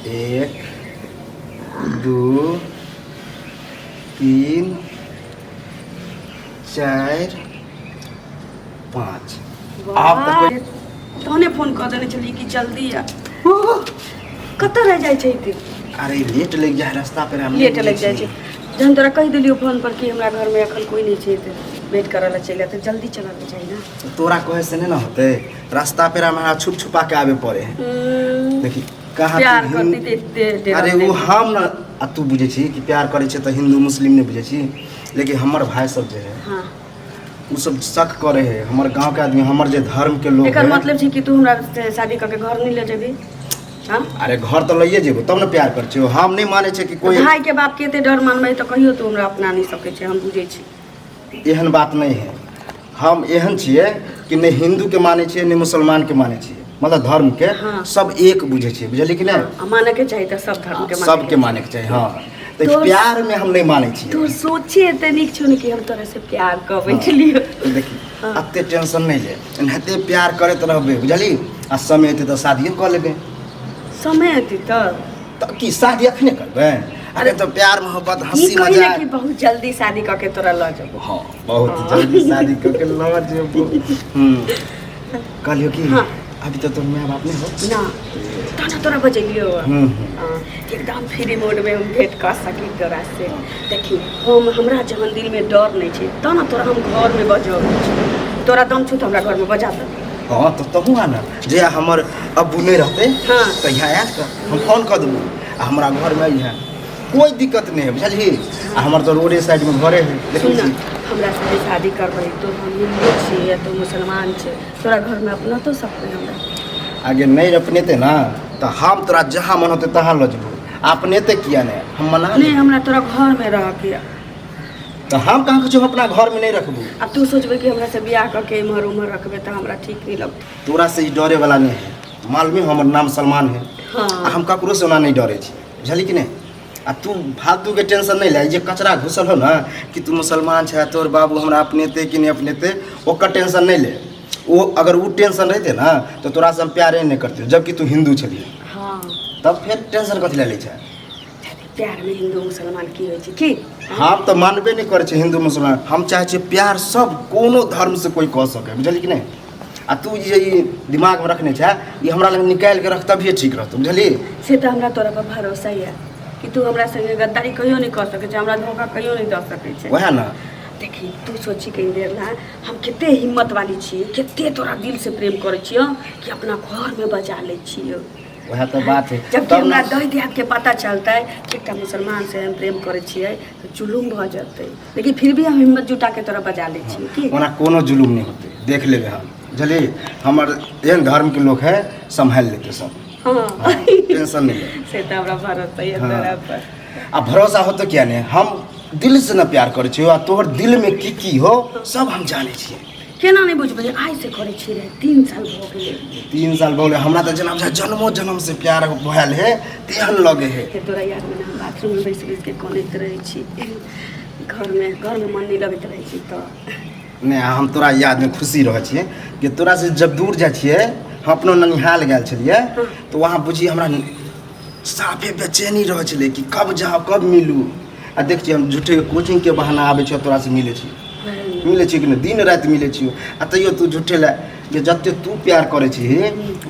एक दू तीन चारि पाँच। आब तऽ कोइ तहने फोन कऽ देने छलियै कि जल्दी आ। कतऽ रहि जाइ छै एते? अरे लेट लागि जाइ है रास्ता पर हम। लेट लागि जाइ छै। जहन तोरा कहि देलियौ फोन पर कि हमरा घरमे एखन कोइ नहि छै तऽ भेंट करऽ लए चलि आ, तऽ जल्दी चलऽके चाही ने। तोरा कहै से नहि ने होतै, रास्ता पेरा में हमरा छुप छुपा के आबे पड़े है। देखी कहाँ तू प्यार करती तऽ एते डरा अरे ओ देली। हम न आ तू बुझै छी कि प्यार करै छै तऽ हिन्दू मुस्लिम नहि बुझै छी, लेकिन हमर भाय सब जे है ओ सब शक करे है। हमर गांव के आदमी, हमर जे धर्म के लोग एकर है। मतलब छै कि तू हमरा से शादी कऽ के घर नहि ले जेबही? हाँ? अरे घर तऽ लइए जेबो तब ने प्यार करै छियौ। हम नहि मानै छै कि कोई भाई के बाप के एते डर मानबै तऽ कहियो तू हमरा अपना नहि सकै छै, हम बुझै छी। एहन बात नहि है। हम एहन छियै कि नहि हिन्दू के मानै छियै, नहि मुसलमान के मानै छियै, मतलब धर्म के सब एक बुझै छियै, बुझलियै कि नहि? आ मानके चाही तऽ सब धर्म के। सबके मानैके चाही। हँ, तऽ प्यार में हम नहि मानै छियै। तोर सोचे एते नीक छौ ने कि हम तोरा से प्यार कऽ बैठलियौ। तऽ देखी, एते टेंशन नहि ले, एनाहिते प्यार करैत रहबै, बुझली? आ समय एतै तऽ शादियो कऽ लेबै। समय एतै तऽ? तऽ की शादी अखने करबै? अरे तऽ प्यार मोहब्बत ई हंसी कही ने मजाक कि बहुत जल्दी शादी कऽ के तोरा लऽ जेबो। हँ, बहुत जल्दी शादी कऽ के लऽ जेबो। कहलियौ कि अभी तऽ तोर माय बाप नहि हो ना, तहन तोरा बजेलियौ। हम्म हम्म। हाँ, एकदम फ्री मोड में हम भेंट कऽ सकी तोरा से। देखी, हम हमरा जहन दिल में डर नहीं छै तहन ने तोरा हम घर में बजबै छी। तोरा दम छौ तऽ हमरा घर में बजा दे। हँ, तऽ तहूँ आ ने, जे हमर अब्बू नहि रहतै तऽ यहाँ आयत तऽ हम फोन कऽ देबो आ हमरा घरमे अइहे, कोई दिक्कत नहि है, बुझलही? आ हमर तऽ रोडे साइडमे घरे है, देखै सुन ने, छी। हमरा से शादी करबै तो हम हिन्दू छी या तो मुसलमान छै, तोरा घरमे अपना तो सकबै हमरा? आगे नहि अपनेतै ने तऽ हम तोरा जहाँ मन होतै तहाँ लऽ जेबो। अपनेतै किया नहि, हम मना नहि लेबै। हमरा तोरा घरमे रहके यऽ। तऽ हम कहाँ कहै छियौ अपना घरमे नहि रखबू? आब तू सोचबै कि हमरा से बियाह कऽ के एम्हर उम्हर रखबै तऽ हमरा ठीक नहि लगतै। तोरा से ई डरे वाला नहि है। मालूम है, हमर नाम सलमान है आ हम ककरो से ओना नहि डरे छी, बुझली कि नहि? आ तू फालतूके टेंशन नहि ले। ई जे कचरा घुसल हो ने कि तू मुसलमान छै, तोहर बाबू हमरा अपनेतै कि नहि अपनेतै, ओकर टेंशन नहि ले। ओ अगर ओ टेंशन रहितै ने तऽ तोरासँ हम प्यारे नहि करतियौ, जबकि तू हिन्दू छलियै। तब फेर टेंशन कथी लए लै छै? प्यारमे हिन्दू मुसलमान की होइ छै की? हम तऽ मानबे नहि करै छियै हिन्दू मुसलमान। हम चाहै छियै प्यार सब कोनो धर्मसँ कोइ कऽ सकै, बुझलियै कि नहि? आ तू जे ई दिमागमे रखने छै, ई हमरा लग निकालि कऽ रख, तभिए ठीक रहतौ, बुझलिही? से तऽ हमरा तोरा पर भरोसा यऽ कि तू हमरा संगे गद्दारी कहियो नहि कऽ सकै छै, हमरा धोखा कहियो नहि दऽ सकै छै। वएह ने। देखी, तू सोची कनी देर ला, हम कते हिम्मत वाली छियै, कते तोरा दिल से प्रेम करै छियौ कि अपना घरमे बजा लै छियौ। वएह तऽ बात है। जबकि तब हमरा ने दही देहात के पता चलतै कि एकटा मुसलमान से हम प्रेम करै छियै तऽ जुलुम भऽ जेतै, लेकिन फिर भी हम हिम्मत जुटा के तोरा बजा लै छियै की। ओना कोनो जुलूम नहि होतै, देख लेबै हम, बुझलिही? हमर एहन धर्मके लोक है, सम्हालि लेतै सब। टेंशन नहि ले। से तऽ हमरा भरोसा यऽ तोरा पर। आ भरोसा होतौ किया नहि? हम दिल से न प्यार करै छियौ, आ तोहर दिलमे की की हो सब हम जानै छियै। केना नहि बुझबै? आइ से करै छियै रे, 3 साल भऽ गेलै। 3 साल भऽ गेलै। हमरा तऽ जेना बुझाइ जन्मो जन्म से प्यार भेल है तेहन लगे है। फेर तोरा यादमे ने हम बाथरूममे बैस बैस के कनैत रहै छी। घरमे घरमे मन नहि लगैत रहै छै तऽ। नहि, हम तोरा यादमे खुशी रहै छियै कि तोरा से जब दूर जाइ छियै। हम अपनो ननिहाल गेल छलियै तऽ वहाँ बुझी हमरा साफे बेचैनी रहै छलै कि कब जाउ, कब मिलू। आ देख छियै, हम झूठे कोचिंगके बहाना आबै छियै, तोरा से मिलै छी। मिलै छियै कि नहि? दिन राति मिलै छियै। आ तैयो तू झूठे लए जे जते तू प्यार करै छिही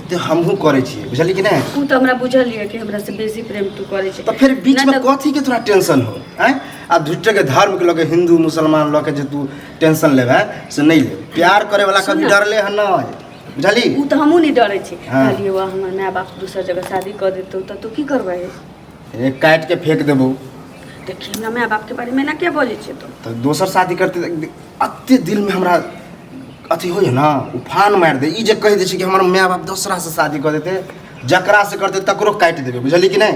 ओते हमहूँ करै छियै, बुझलिही कि नहि? ओ तऽ हमरा बुझल यऽ कि हमरा से बेसी प्रेम तू करै छै। तऽ फेर बीचमे नहि तऽ कथीके तोरा टेंशन हो? आँय, आ झूठेके धर्मके लऽ के, हिन्दू मुसलमान लऽ के जे तू टेंशन लेबै से नहि ले। प्यार करैवला कभी सुन ना। डरले हन नहि, बुझली? ओ तऽ हमहूँ नहि डरै छी। कहलियै वाह, हमर माय बाप दोसर जगह शादी कऽ देतौ तऽ तू की करबै? ए, काटि के फेंक देबौ। देखी, हमरा माय बापके बारेमे एना किया बजै छियै तू? तऽ दोसर शादी करते तऽ एते दिलमे हमरा अथी होइए ने, उफान मारि दे। ई जे कहि दै छै कि हमर माय बाप दोसरा से शादी कऽ देतै, जकरा से करतै तकरो काटि देबै, बुझली कि नहि?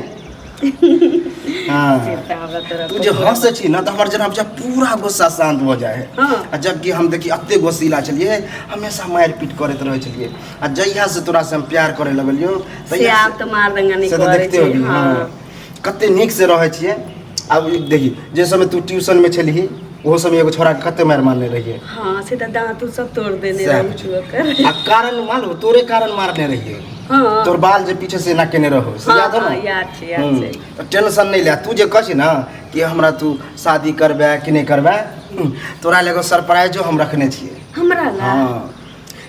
हँ। से तऽ हमरा तोरा तू जे हंसै छी ने तऽ हमर जेना बुझा पूरा गुस्सा शान्त भऽ जाइ है। आ जबकि हम देखी एते गुस्सीला छलियै, हमेशा मारि पीट करैत रहै छलियै, आ जहिया से तोरा से हम प्यार करे लगलियौ से तहिया आब तऽ मार दंगा नहि से तऽ करै देखते छै। होबी। कते नीक से रहै छियै। आब ई देखी, जे समय तू ट्यूशनमे छलही ओहो समय एगो छोरा के कते मारि मारने रहियै। हाँ, से तऽ दाँत उत सब तोड़ देने सएह रहै बुझियौ। ओकर। आ कारण मालूम, तोरे कारण मारने रहियै। हाँ। तोर बाल जे पीछे से एना केने रहो से हाँ, याद हो हाँ, ना? याद छै, याद छै। तऽ टेंशन नहि ले। तू जे कहै छी ना कि हमरा तू शादी करबे कि नहि करबे, तोरा लए एगो सरप्राइजो हम रखने छियै। हमरा ला? हाँ।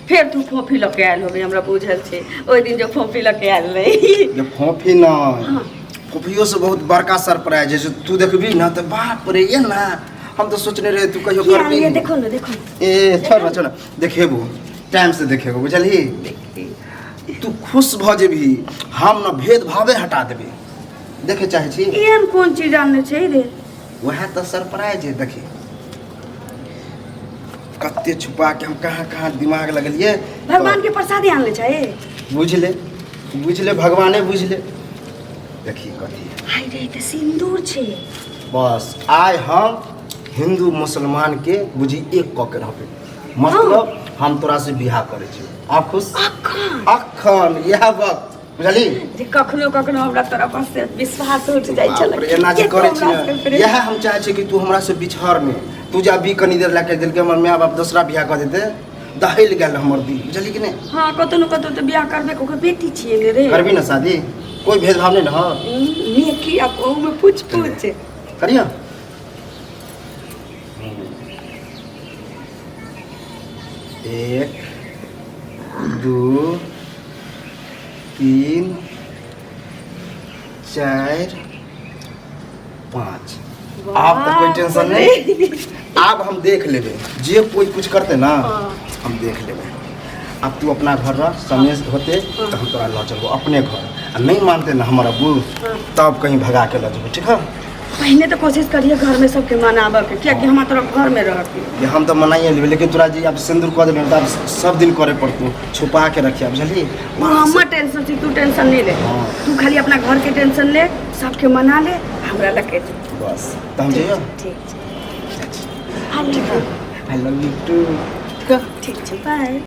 फेर तू फोफी लऽ के आयल होबे, हमरा बुझल छै। ओहि दिन जो फोफी लऽ के आयल रही। जे फोफी नहि, हाँ। फोफियो से बहुत बड़का सरप्राइज है, जे तू देखबी ना तऽ बाप रे, ये ना हम तऽ सोचने रहे तू कहियो की करबी आनलियै? नहि। देखो ना, देखो ना। ए छोड़ ना, छोड़ ना, देखेबो, टाइम से देखेबो, बुझलही? तू खुश भऽ जेबही, हम न भेदभावे हटा देबै। देखे चाहै छी? एहन कोन चीज आनने छै रे? वएह तऽ सरप्राइज है। देखी कते छुपा के हम कहाँ कहाँ दिमाग लगलियै। भगवान के प्रसादी आनले छै। बुझले, बुझले, भगवाने बुझले। देखी कथी है। हाय रे, तऽ सिन्दूर छै। बस आइ हम हिन्दू मुसलमान के बुझी एक कऽ के रहबै। मतलब हम तोरा से बियाह करै छी। आप खुश? अखन? अखन, इएह वक्त, बुझली? जे कखनो कखनो हमरा तोरा पर से विश्वास उठ जाइ छल। बाप रे, एना जे करै छी ने, इएह हम चाहै छी कि तू हमरा से बिछड़ नहि। तू जे अभी कनी देर लए कहि देलकै, हमर माय बाप दोसरा बियाह कऽ देतै, दहलि गेल हमर दिल, बुझली कि नहि? हाँ, कतौ न कतौ तऽ बियाह करबे, ओकर बेटी छियै ने रे। करबी ने शादी? कोइ भेदभाव नहि ने हो? नेकी आ ओहूमे पूछ पूछ। करियो। एक, दू, तीन, चारि, पाँच। आब तऽ कोई टेंशन नहीं, आब हम देख लेबै, जे कोई कुछ करते ना, हम देख लेबै। आब तू अपना घर रह, समय होते तऽ हम तोरा लऽ चलबो अपने घर। आ नहीं मानते ना हमर अब्बू, तब कहीं भगा के लऽ जेबो, ठीक है? पहिने तऽ कोशिश करिए घरमे सबके मनाबऽके, कियाकि हमरा तोरा घरमे रहके। जे हम तऽ मनाइए लेबै, लेकिन तोरा जे आब सिन्दूर कऽ देबै तऽ आब सब दिन करे पड़तौ, छुपा के रखिया, बुझलिही? ओ हमर टेंशन छै, तू टेंशन नहीं ले। हाँ। तू खाली अपना घर के टेंशन ले, सबके मना ले, हमरा लगे जो। बस तऽ हम जइयो। ठीक छै, I love you. I love you too. ठीक छै, बाय।